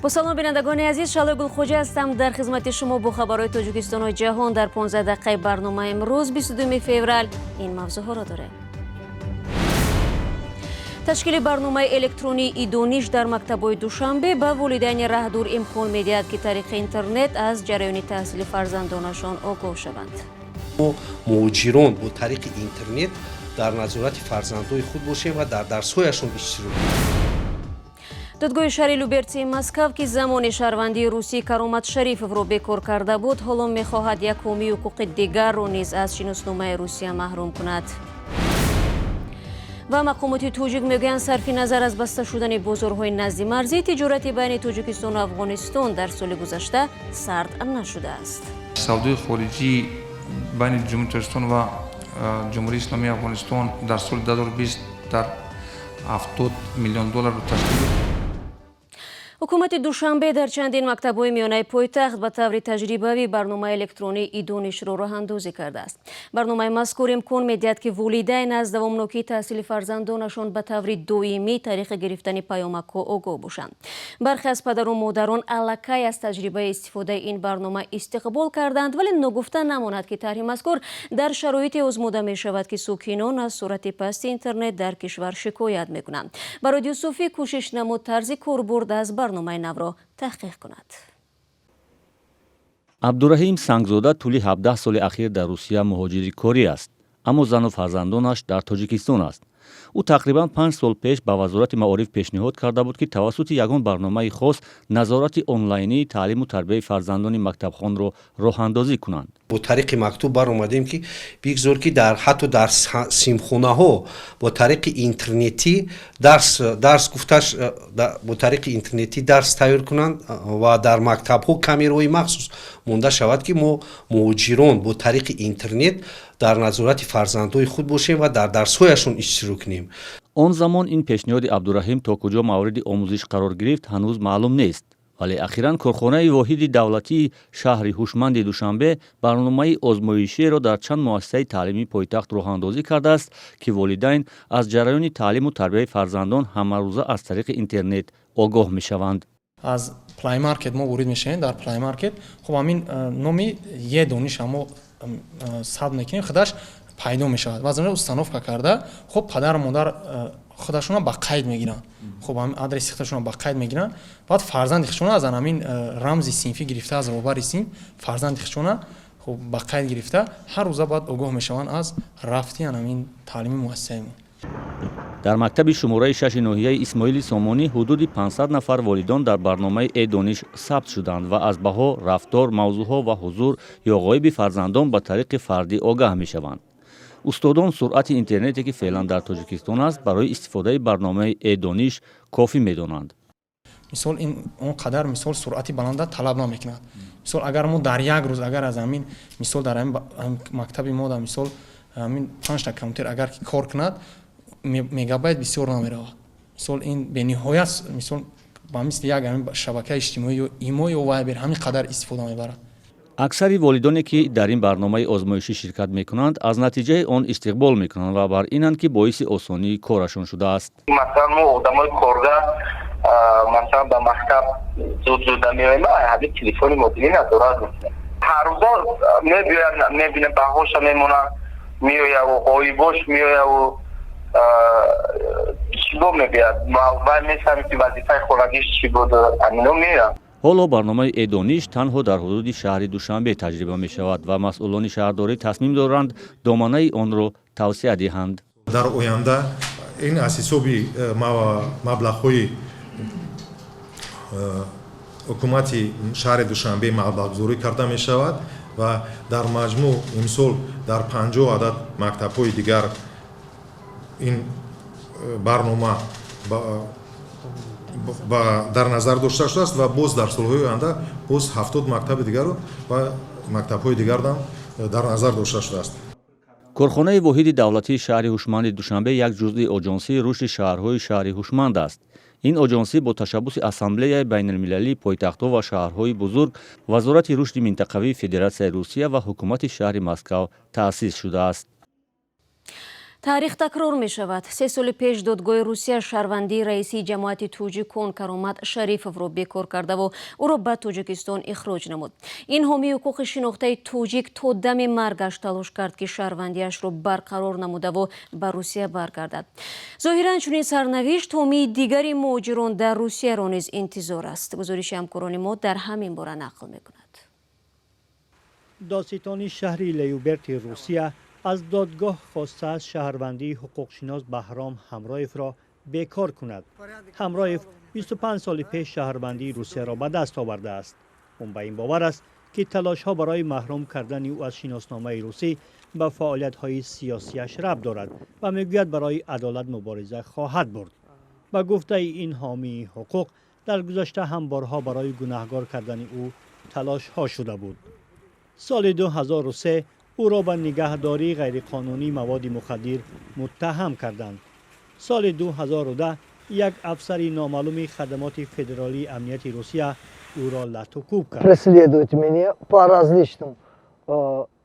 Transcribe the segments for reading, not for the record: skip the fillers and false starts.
Бо салом, бинандагони азиз, Шаҳлои Гулхоҷа ҳастам дар хизмати шумо бо хабарҳои Тоҷикистону ҷаҳон. Дар 15 дақиқаи барномаи имрӯз, 22 феврал, ин мавзӯъҳоро дорем: ташкили барномаи электронии «Э-Дониш» дар мактабҳои Душанбе ба волидайни раҳдур имкон медиҳад, ки тариқи интернет аз ҷараёни таҳсили фарзандонашон огоҳ шаванд. Мо, муҳоҷирон, бо тариқи интернет дар назорати фарзандои худ бошем ва дар дарсҳояшон иштирок. Додгоҳи шаҳри Люберции Москав, ки замони шаҳрвандии русӣ Каромат Шарифовро бекор карда буд, ҳоло мехоҳад як ҳомии ҳуқуқи дигарро низ аз шиносномаи Русия маҳрум кунад. Ва мақомоти тоҷик мегӯянд, сарфи назар аз баста шудани бозорҳои назди марзӣ, тиҷорати байни Тоҷикистону Афғонистон дар соли гузашта сард нашудааст. Савдои хориҷии байни Ҷумҳурии Тоҷикистон ва Ҷумҳурии Исломии Афғонистон дар соли 2020 дар 70 миллион долларро ташкил дод. Ҳукумати Душанбе дар чандин мактабҳои миёнаи пойтахт ба таври таҷрибавӣ барномаи электронии «Э-Донишро» роҳандозӣ кардааст. Барномаи мазкур имкон медиҳад, ки волидайн аз давомнокии таҳсили фарзандонашон ба таври доимӣ тариқи гирифтани паёмакҳо огоҳ бошанд. Бархе аз падару модарон аллакай аз таҷрибаи истифодаи ин барнома истиқбол карданд, вале ногуфта намонад, ки тарҳи мазкур дар шароите озмуда мешавад, ки сокинон аз суръати пасти интернет дар кишвар шикоят мекунанд. Бароди Юсуфӣ кӯшиш намуд тарзи корбурд аз барномаи навро таҳқиқ кунад. Абдураҳим Сангзода тӯли 17 соли ахир дар Русия муҳоҷири корӣ аст, аммо зану фарзандонаш дар Тоҷикистон аст. Ӯ тақрибан 5 сол пеш ба Вазорати маориф пешниҳод карда буд, ки тавассути ягон барномаи хос назорати онлайнии таълиму тарбияи фарзандони мактабхонро роҳандозӣ кунанд. Бо тариқи мактуб баромадем, ки бигзор, ки дар ҳатто дар синфхонаҳо бо тариқи интернетӣ дарс гуфташ, бо тариқи интернетӣ дарс тайёр кунанд ва дар мактабҳо камераҳои махсус монда шавад, ки мо, муҳоҷирон, бо тариқи интернет дар назорати фарзандҳои худ бошем ва дар дарсҳояшон иштирок кунем. Он замон ин пешниҳоди Абдураҳим то куҷо мавриди омӯзиш қарор гирифт, ҳанӯз маълум нест, вале ахиран корхонаи воҳиди давлатии шаҳри ҳушманди Душанбе барномаи озмоишиеро дар чанд муассисаи таълимии пойтахт роҳандозӣ кардааст, ки волидайн аз ҷараёни таълиму тарбияи фарзандон ҳамарӯза аз тариқи интернет огоҳ мешаванд. Аз Play Market мо ворид мешавем. Дар Play Market, хуб, ҳамин номи «Е-Дониша» мо сабт мекунем, худаш пайдо мешавад ва аз онҷо установка карда, хуб, падару модар худашона ба қайд мегиранд. Хуб, ҳамин адреси худашона ба қайд мегиранд, баъд фарзанди худшона аз ҳамин рамзи синфӣ гирифта, аз роҳбари синф фарзанди худшона, хуб, ба қайд гирифта, ҳар рӯза баъд огоҳ мешаванд аз рафти ҳамин таълими муассисаи мо. Дар мактаби шумораи шаши ноҳияи Исмоили Сомонӣ ҳудуди 500 нафар волидон дар барномаи «Э-Дониш» сабт шуданд ва аз баҳо, рафтор, мавзӯъҳо ва ҳузур ё ғоиби фарзандон ба тариқи фардӣ огаҳ мешаванд. Устодон суръати интернете, ки феълан дар Тоҷикистон аст, барои истифодаи барномаи «Э-Дониш» кофӣ медонанд. Мисол, ин он қадар, мисол, суръати баланда талаб намекунад. Мисол, агар мо дар як рӯз, агар аз ҳамин, мисол, дар ҳамин мактаби мо, дар, мисол, ҳамин панҷта компютер агар ки кор кунад, мегабайт бисёр намеравад. Мисол, ин бениҳоят, мисол, ба мисли як ҳамин шабакаи иҷтимоӣ ё Имо ё Вайбер ҳамин қадар истифода мебарад. Аксари волидоне, ки дар ин барномаи озмоишӣ ширкат мекунанд, аз натиҷаи он истиқбол мекунанд ва бар инанд, ки боиси осонии корашон шудааст. Масалан, мо одамои коргар, масалан, ба мактаб зуд зуда меоем, ҳамин телефони мобилӣ назорат мекунем. Ҳаррӯза мебиёяд, мебинем, баҳоша мемонад, меояву ғоибош меояву чӣ бо мебиёяд, вай мефаҳмед, ки вазифаи хонагиш чӣ буд, амино меояд. Ҳоло барномаи «Э-Дониш» танҳо дар ҳудуди шаҳри Душанбе таҷриба мешавад ва масъулони шаҳрдорӣ тасмим доранд доманаи онро тавсеа диҳанд. Дар оянда ин аз ҳисоби маблағҳои ҳукумати шаҳри Душанбе маблағгузорӣ карда мешавад ва дар маҷмӯъ имсол дар 50 адад мактабҳои дигар ин барнома дар назар дошта шудааст ва боз дар солҳои оянда боз 70 мактаби дигару ва мактабҳои дигарам дар назар дошта шудааст. Корхонаи воҳиди давлатии шаҳри ҳушманди Душанбе як ҷузъи Оҷонсии рушди шаҳрҳои шаҳри ҳушманд аст. Ин оҷонсӣ бо ташаббуси Ассамблеяи байналмилалии пойтахтҳо ва шаҳрҳои бузург, Вазорати рушди минтақавии Федератсияи Русия ва ҳукумати шаҳри Москав таъсис шудааст. Таърих такрор мешавад. 3 соли пеш додгоҳи Русия шаҳрвандии раиси ҷамоати тоҷикон Каромат Шарифовро бекор кардаву ӯро ба Тоҷикистон ихроҷ намуд. Ин ҳомии ҳуқуқи шинохтаи тоҷик то дами маргаш талош кард, ки шаҳрвандиашро барқарор намудаву ба Русия баргардад. Зоҳиран, чунин сарнавишт ҳомии дигари муҳоҷирон дар Русияро низ интизор аст. Гузориши ҳамкорони мо дар ҳамин бора нақл мекунад. Додситони шаҳри Любертси Русия аз додгоҳ хостааст, шаҳрвандии ҳуқуқшинос Баҳром Ҳамроевро бекор кунад. Ҳамроев 25 соли пеш шаҳрвандии Русияро ба даст овардааст. Ӯ ба ин бовар аст, ки талошҳо барои маҳрум кардани ӯ аз шиносномаи русӣ ба фаъолиятҳои сиёсияш рабт дорад ва мегӯяд, барои адолат мубориза хоҳад бурд. Ба гуфтаи ин ҳомии ҳуқуқ, дар гузашта ҳам борҳо барои гунаҳгор кардани ӯ талошҳо шуда буд. Соли 2003 ӯро ба нигаҳдории ғайриқонунии маводи мухаддир муттаҳам карданд. Соли 2010 як афсари номаълуми хадамоти федералии амнияти Русия ӯро латукӯб кард. Преследуют меня по различным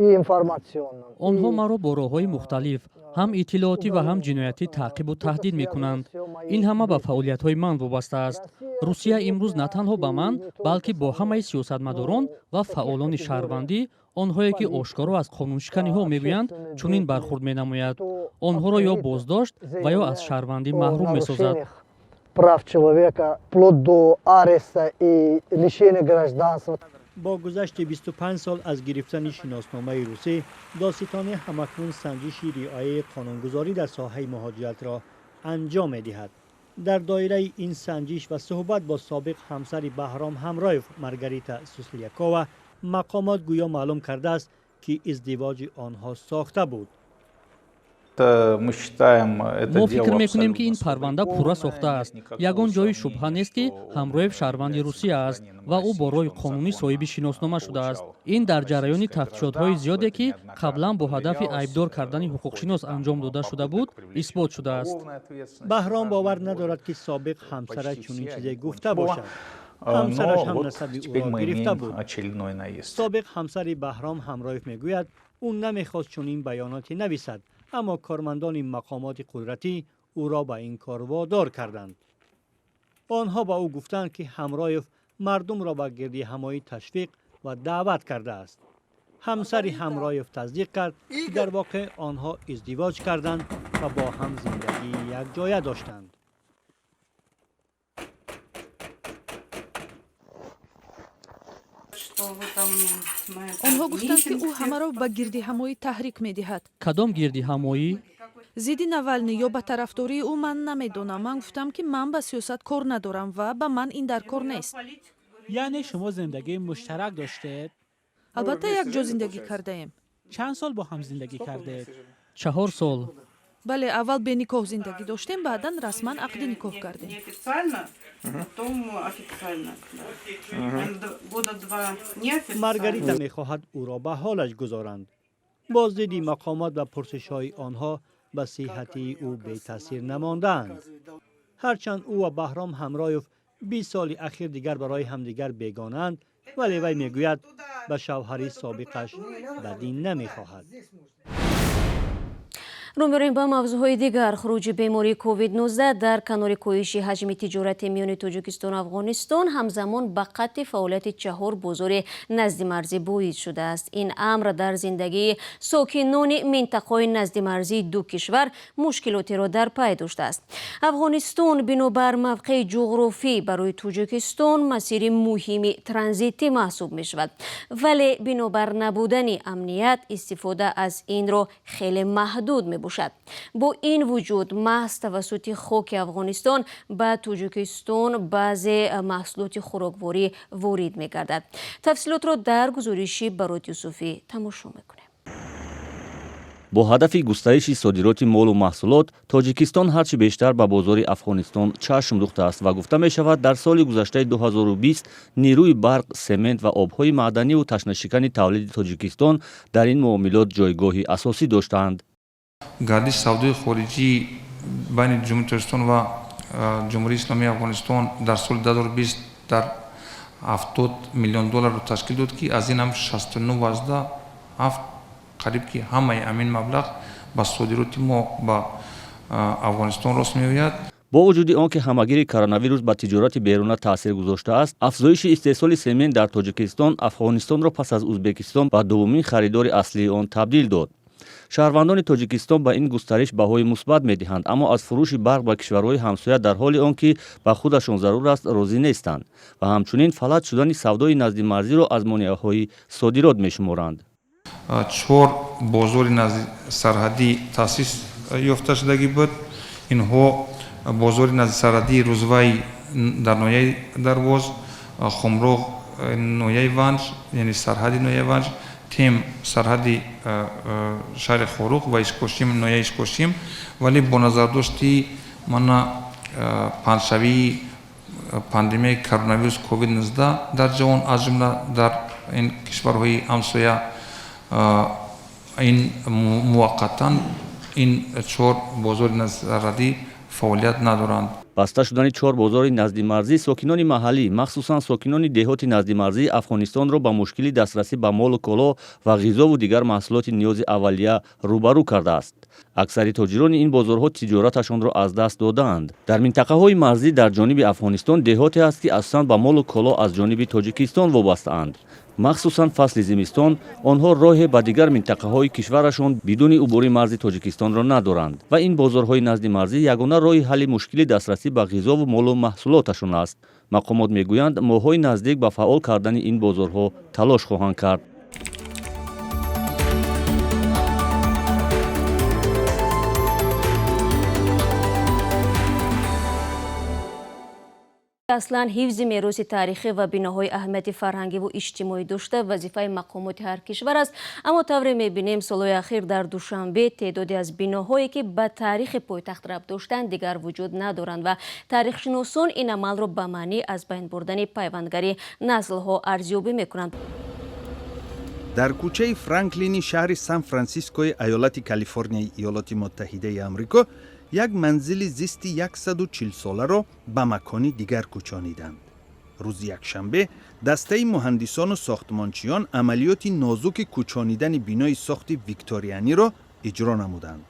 и информационным. Онҳо маро бо роҳҳои мухталиф, ҳам иттилоотӣ ва ҳам ҷиноятӣ, таъқибу таҳдид мекунанд. Ин ҳама ба фаъолиятҳои ман вобаста аст. Русия имрӯз на танҳо ба ман, балки бо ҳамаи сиёсатмадорон ва фаъолони шаҳрвандӣ, онҳое ки ошкоро аз қонуншиканиҳо мегӯянд, чунин бархурд менамояд. Онҳоро ё боздошт ва ё аз шаҳрвандӣ маҳрум месозад. Прав человека, вплоть до ареста и лишения гражданства. Бо гузашти 25 сол аз гирифтани шиносномаи русӣ, додситонӣ ҳамакнун санҷиши риояи қонунгузорӣ дар соҳаи муҳоҷиратро анҷом медиҳад. Дар доираи ин санҷиш ва суҳбат бо собиқ ҳамсари Баҳром Ҳамроев, Маргарита Суслякова, мақомот гӯё маълум кардааст, ки издивоҷи онҳо сохта буд. Мо фикр мекунем, ки ин парванда пурра сохта аст. Ягон ҷои шубҳа нест, ки Ҳамроев шаҳрванди Русия аст ва ӯ бо роҳи қонунӣ соҳиби шиноснома шудааст. Ин дар ҷараёни тафтишотҳои зиёде, ки қаблан бо ҳадафи айбдор кардани ҳуқуқшинос анҷом дода шуда буд, исбот шудааст. Баҳром бовар надорад, ки собиқ ҳамсараш чунин чизе гуфта бошад. Ҳамсараш ҳам насаби ӯро гирифта буд. Собиқ ҳамсари Баҳром Ҳамроев мегӯяд, ӯ намехост чунин баёноте нависад, аммо кормандони мақомоти қудратӣ ӯро ба ин кор водор карданд. Онҳо ба ӯ гуфтанд, ки Ҳамроев мардумро ба гирдиҳамоӣ ташвиқ ва даъват кардааст. Ҳамсари Ҳамроев тасдиқ кард, ки дар воқеъ онҳо издивоҷ карданд ва бо ҳам зиндагии якҷоя доштанд. Онҳо гуфтанд, ки ӯ ҳамаро ба гирдиҳамоӣ таҳрик медиҳад. Кадом гирдиҳамоӣ? Зидди Навални ё ба тарафдории ӯ. Ман намедонам. Ман гуфтам, ки ман ба сиёсат кор надорам ва ба ман ин дар кор нест. Яъне шумо зиндагии муштарак доштед? Албатта, якҷо зиндагӣ кардаем. Чанд сол бо ҳам зиндагӣ кардед? 4 сол. Бале, аввал беникоҳ зиндагӣ доштем, баъдан расман ақди никоҳ кардем. Потом официально. Года два неофициально. Маргарита мехоҳад ӯро ба ҳолаш гузоранд. Боздиди мақомот ва пурсишҳои онҳо ба сиҳатии ӯ бетаъсир намондаанд. Ҳарчанд ӯ ва Баҳром Ҳамроев 20 соли ахир дигар барои ҳамдигар бегонаанд, вале вай мегӯяд, ба шавҳари собиқаш бадӣ намехоҳад. Рӯ меорем ба мавзӯъҳои дигар. Хуруҷи бемории COVID-19 дар канори коҳиши ҳаҷми тиҷорати миёни Тоҷикистону Афғонистон ҳамзамон ба қатъи фаъолияти чаҳор бозори наздимарзӣ боис шудааст. Ин амр дар зиндагии сокинони минтақаҳои наздимарзии ду кишвар мушкилотеро дар пай доштааст. Афғонистон бинобар мавқеи ҷуғрофӣ барои Тоҷикистон масири муҳими транзитӣ маҳсуб мешавад, вале бинобар набудани амният истифода аз ин роҳ хеле маҳдуд мебошад. Бо ин вуҷуд, маҳз тавассути хоки Афғонистон ба Тоҷикистон баъзе маҳсулоти хӯрокворӣ ворид мегардад. Тафсилотро дар гузориши Барот Юсуфӣ тамошо мекунем. Бо ҳадафи густариши содироти молу маҳсулот, Тоҷикистон ҳарчи бештар ба бозори Афғонистон чашм духтааст ва гуфта мешавад, дар соли гузаштаи 2020 нерӯи барқ, семент ва обҳои маъданиву ташнашикани тавлиди Тоҷикистон дар ин муомилот ҷойгоҳи асосӣ доштаанд. Гардиши савдои хориҷӣ байни Ҷумҳурии Тоҷикистон ва Ҷумҳурии Исломии Афғонистон дар соли 2020 дар 70 миллион долларро ташкил дод, ки аз ин ҳам 69,7, қариб ки ҳамаи ҳамин маблағ Ба содироти мо ба Афғонистон рост меояд. Бо вуҷуди он ки ҳамагири коронавирус ба тиҷорати беруна таъсир гузоштааст, афзоиши истеҳсоли семент дар Тоҷикистон Афғонистонро пас аз Ӯзбекистон ба дуввумин харидори аслии он табдил дод. Шаҳрвандони Тоҷикистон ба ин густариш баҳои мусбат медиҳанд, аммо аз фурӯши барқ ба кишварҳои ҳамсоя дар ҳоли он ки ба худашон зарур аст, розӣ нестанд ва ҳамчунин фалаҷ шудани савдои наздимарзиро аз монеаҳои содирот мешуморанд. Чор бозори наздисарҳадӣ таъсис ёфта шудагӣ буд. Инҳо бозори наздисарҳадии Рӯзвай дар ноҳияи Дарвоз, Хумроғ ноҳияи Ванҷ, яъне сарҳади ноҳияи Ванҷ, Тем сарҳади шаҳри Хоруғ ва Ишкошим ноҳияи Ишкошим. Вале бо назардошти мана паҳншавии пандемияи коронавирус COVID-19 дар ҷаҳон, аз ҷумла дар ин кишварҳои ҳамсоя, ин муваққатан ин чор бозори наздисарҳадӣ фаъолият надоранд. Баста шудани чор бозори наздимарзӣ сокинони маҳаллӣ, махсусан сокинони деҳоти наздимарзии Афғонистонро ба мушкили дастрасӣ ба молу коло ва ғизову дигар маҳсулоти ниёзи аввалия рӯбарӯ кардааст. Аксари тоҷирони ин бозорҳо тиҷораташонро аз даст додаанд. Дар минтақаҳои марзӣ дар ҷониби Афғонистон деҳоте ҳаст, ки асосан ба молу коло аз ҷониби Тоҷикистон вобастаанд. Махсусан фасли зимистон онҳо роҳе ба дигар минтақаҳои кишварашон бидуни убури марзи Тоҷикистонро надоранд ва ин бозорҳои назди марзӣ ягона роҳи ҳалли мушкили дастрасӣ ба ғизову молу маҳсулоташон аст. Мақомот мегӯянд, моҳҳои наздик ба фаъол кардани ин бозорҳо талош хоҳанд кард. Аслан ҳифзи мероси таърихӣ ва биноҳои аҳамияти фарҳангиву иҷтимоӣ дошта вазифаи мақомоти ҳар кишвар аст. Аммо тавре мебинем, солҳои ахир дар Душанбе теъдоде аз биноҳое, ки ба таърихи пойтахт рабт доштанд, дигар вуҷуд надоранд ва таърихшиносон ин амалро ба маънии аз байн бурдани пайвандгари наслҳо арзёбӣ мекунанд. Дар кӯчаи Франклини шаҳри Сан Франсискои айолати Калифорнияи Иёлоти Муттаҳидаи Амрико як манзили зисти 140-соларо ба макони дигар кӯчониданд. Рӯзи якшанбе дастаи муҳандисону сохтмончиён амалиёти нозуки кӯчонидани бинои сохти викторианиро иҷро намуданд.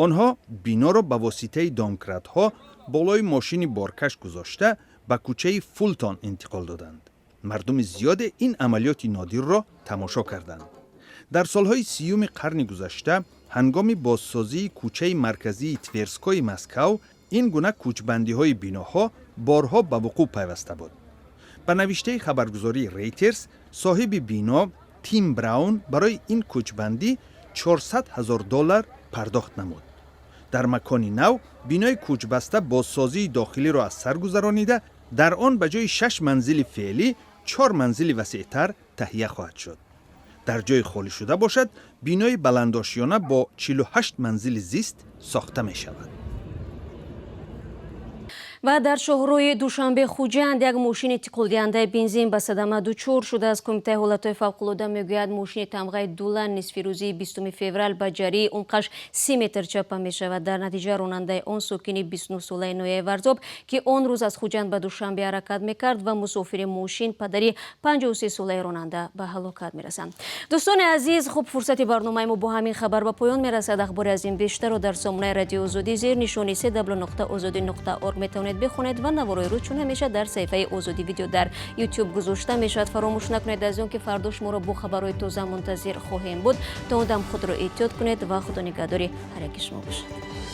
Онҳо биноро ба воситаи домкратҳо болои мошини боркаш гузошта ба кӯчаи Фултон интиқол доданд. Мардуми зиёде ин амалиёти нодирро тамошо карданд. Дар солҳои 30-уми қарни гузашта, ҳангоми бозсозии кӯчаи марказии Тверскои Москав, ин гуна кӯчбандиҳои биноҳо борҳо ба вуқӯъ пайваста буд. Ба навиштаи хабаргузории Рейтерс, соҳиби бино Тим Браун барои ин кӯчбандӣ 400 ҳазор доллар пардохт намуд. Дар макони нав бинои кӯчбаста бозсозии дохилиро аз сар гузаронида, дар он ба ҷои шаш манзили феълӣ чор манзили васеътар таҳия хоҳад шуд. Дар ҷои холӣ шуда бошад, бинои баландошёна бо 48 манзили зист сохта мешавад. Ва дар шоҳрои Душанбе Хуҷанд як мошини интиқолдиҳандаи бензин ба садама дучор шудааст. Кумитаи ҳолатҳои фавқулода мегӯяд, мошини тамғаи Дулан нисфи рӯзии 20 феврал ба ҷарии умқаш 30 метр чапа мешавад. Дар натиҷа ронандаи он, сокини 29-солаи ноҳияи Варзоб, ки он рӯз аз Хуҷанд ба Душанбе ҳаракат мекард, ва мусофири мошин, падари 53-солаи ронанда, ба ҳалокат мерасанд. Дӯстони азиз, хуб, фурсати барномаи мо бо ҳамин хабар ба поён мерасад. Ахбори аз ин бештарро дар сомонаи Радиои Озодӣ зер нишони cw.ozodi.org метавонед бихонед ва наворои рӯз чун ҳамеша дар саҳифаи Озодӣ Видео дар Ютуб гузошта мешавад. Фаромӯш накунед аз он ки фардо шуморо бо хабарҳои тоза мунтазир хоҳем буд. То он дам худро эҳтиёт кунед ва Худо нигаҳдори ҳар яки шумо бошад.